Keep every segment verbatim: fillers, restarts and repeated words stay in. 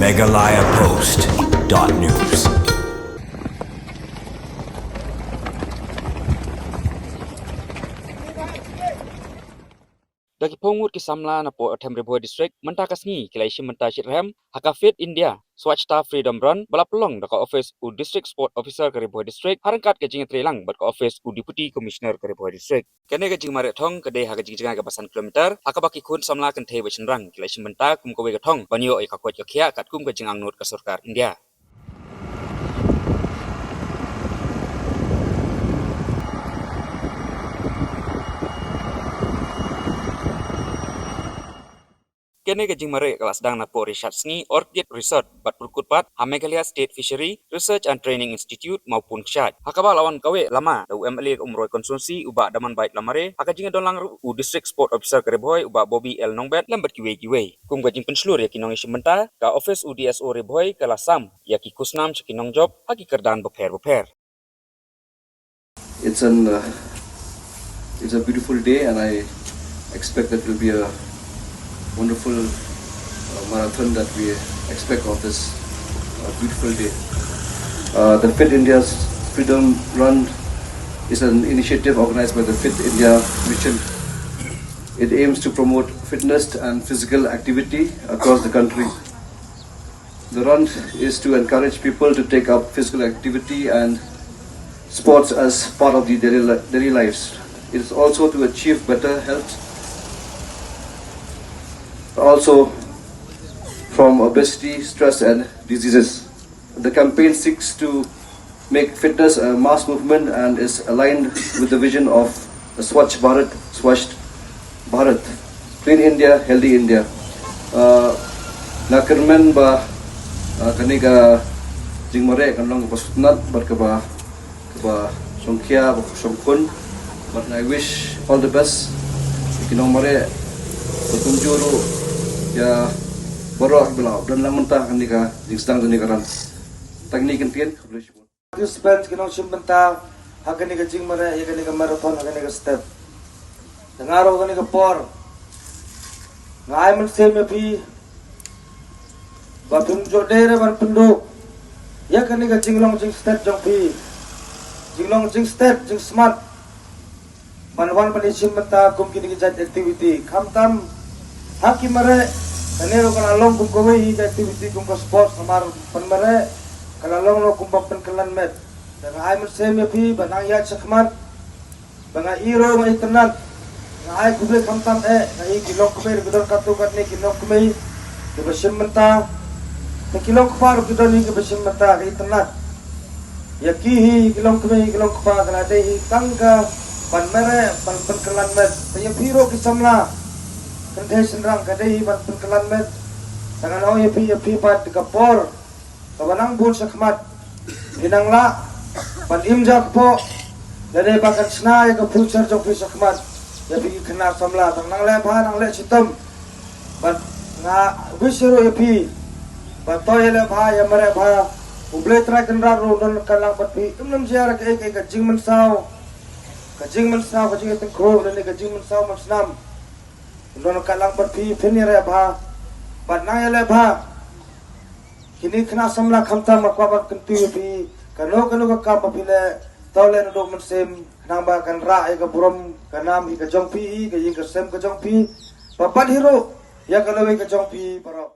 Meghalaya Post dot news. Da ki phew ngut ki samla na poh Them Ri Bhoi District mynta ka sngi ki la ïashim bynta shitrhem ha ka Fit India Swachhata Freedom Run ba la pynlong da ka office u District Sport Officer ka Ri Bhoi District ha ryngkat ka jingïatreilang bad ka office u Deputy Commissioner ka Ri Bhoi District. Kane ka jingmareh thong ka dei ha ka jingjngai kaba san kilometer ha kaba ki khun samla kynthei bad shynrang ki la ïashim bynta kum kawei ka thong ban ïoh ïa ka koit ka khiah katkum ka jingangnud ka sorkar India. Kane ka jingmareh ka la sdang na poh Rishad Sngi Orchid Resort bad pyrkut pat ha Meghalaya State Fishery Research and Training Institute Mawpun Kshaid, ha kaba la wan kaweh lama da u M L A ka Umroi Constituency u Bah Damanbait Lamare, ha ka jingdon lang ruh u District Sport Officer ka Ri Bhoi u Bah Bobby L Nongbet lem bad kiwei kiwei. Kum ka jingpynslur ïa ki nongïashim bynta, ka office u D S O Ri Bhoi ka la sam ïa ki khusnam sha ki nongjop ha ki kyrdan bapher bapher. It's an uh, it's a beautiful day, and I expect that it will be a wonderful uh, marathon that we expect of this uh, beautiful day. Uh, the Fit India's Freedom Run is an initiative organized by the Fit India Mission. It aims to promote fitness and physical activity across the country. The run is to encourage people to take up physical activity and sports as part of the daily, li- daily lives. It is also to achieve better health, also from obesity, stress, and diseases. The campaign seeks to make fitness a mass movement and is aligned with the vision of the Swachh Bharat, Swasth Bharat, Clean India, Healthy India. Uh, nga kyrmen ba uh, kane ka jingmareh kan long kaba sngewtynnat bad kaba kaba shongkhia, kaba shongkun. But I wish all the best ïa ki nongmareh, bad kumjuh ruh ïa baroh kiba la don lang mynta ha kane ka jingsdang kane ka run. Tang kine ki ktien, khublei shibun. Participants ki nongshim bynta ha kane ka jingmareh ïa kane ka marathon ha kane ka step. Tang ruh kane ka por nga ai mynsiem ïa phi ba phim ju dei re ban pynduh ïa kane ka jinglong jingstet jong phi. Jinglong jingstet jingsmat ban wan ban ïashim bynta kum kine ki jait activity. Khamtam ha ki mareh, kane ruh ka la long kum kawei hi ka activity kum ka sports, namar ban mareh ka la long ruh kum ban pynkylla met. Te nga ai mynsiem ïa phi ba nang ïaid shakhmat, ba nga i ruh nga itynnad. Nga ai khublei khamtam eh, nga i ki longkmie ruh ki don katto katne ki longkmie kiba shim bynta. Te ki longkpa ruh ki don hi kiba shim bynta, ka itynnad. Ïa ki hi ki longkmie ki longkpa ka la dei hi tang ka ban mareh, ban pynkylla met. Te ïa phi ruh ki samla kynthei shynrang ka dei hi ban pynkylla met. Te ngan ong ïa phi, ïa phi pat ka por kaba nang bun shakhmat, phi nang lah ban im jakpoh lane ba kan shna ïa ka future jong phi shakhmat. Ïa phi ki khynnah samla, tang nang leh bha, nang leh shitom. Bad nga wish ruh ïa phi ba to ïaleh bha, ïamareh bha. U Blei Trai Kynrad ruh un don ryngkat lang bad phi. Ym lum jia re kaei kaei ka jingmynsaw, ka jingmynsaw, ka jingïatyngkhuh lane ka jingmynsaw mynsnam, un don ryngkat lang bad phi. Phin ïareh bha bad nang ïaleh bha. Kine khynnah samla khamtam nga kwah ban kyntu ïa phi, kano kano ka kam ba phi leh, to leh naduh mynsiem, khnang ba kan rah ïa ka burom ka nam hi ka jong phi, hi ka ïing ka sem ka jong phi, bad pat hi ruh ïa ka lawei ka jong phi baroh.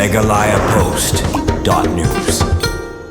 Meghalaya Post. dot news.